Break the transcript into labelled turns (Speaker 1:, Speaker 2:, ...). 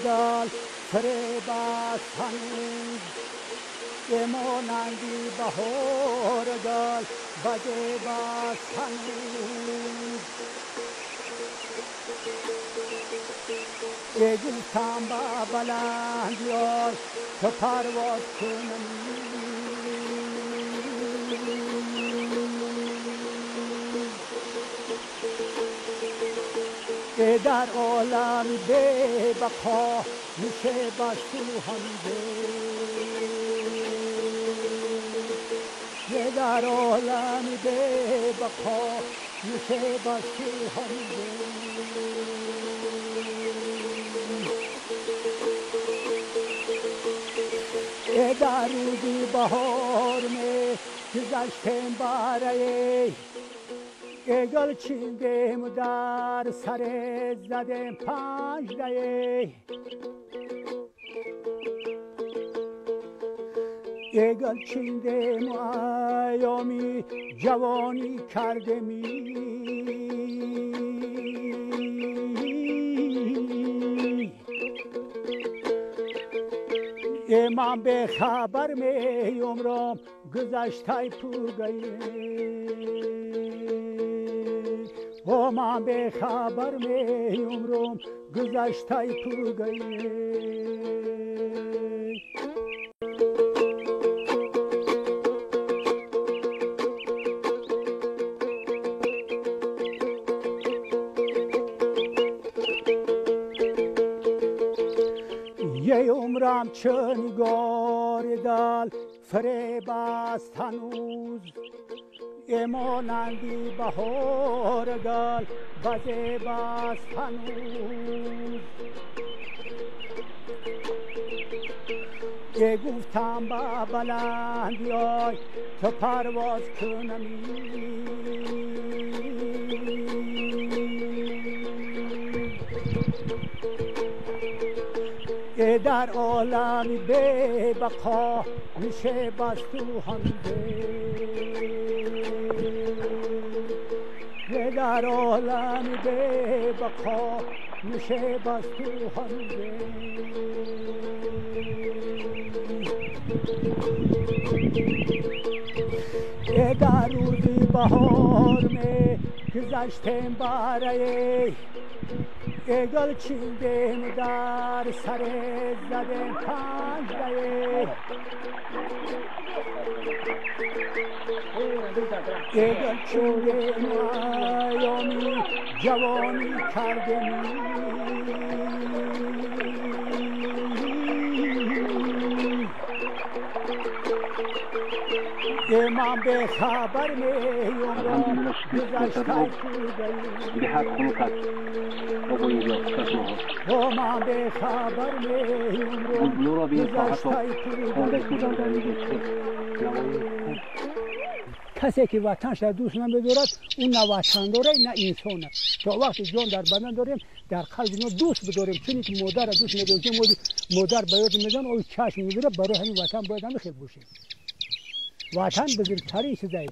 Speaker 1: دل فریب است هنوز مانندی بهار گل وزیب است هنوز گفتم به بلندی‌ها که پرواز کنم در عالم بی بقا میشه بس تو هنوزه در عالم بی بقا میشه بس تو هنوزه در روزی بهار می گذشتیم برای گل چیدیم و در سر زدیم 5 دقیقه گل چیدیم و ایامی جوانی کردیم من به خبر می عمرم گذشته پوگی و من به خبر می عمرم گذشته پوگی یه عمرم چه نگار دل فریب است هنوز مانندی بهار گل وزیب است هنوز گفتم به بلندی‌های که پرواز کنمی در عالم بی بقا میشه بس تو هنوزه در عالم بی بقا میشه بس تو هنوزه در روزی بهار می گذشتیم برای گل چیدیم در سر زدیم 5 دقیقه گل چیدیم ایامی جوانی کردیم من به خبر می عمرم گذشته و من به خبر می عمرم گذشته. کسی که وطنش را دوست نمی‌دارد او نه وطن داره نه انسان. تا وقتی جان در بدن داریم در قلب ما دوست بداریم، چون که مادر را دوست می‌داریم، مادر به یاد میزنه او چشم می‌بره، برای همین وطن باید همه خیر باشیم. وطن بزرگترین چیزه.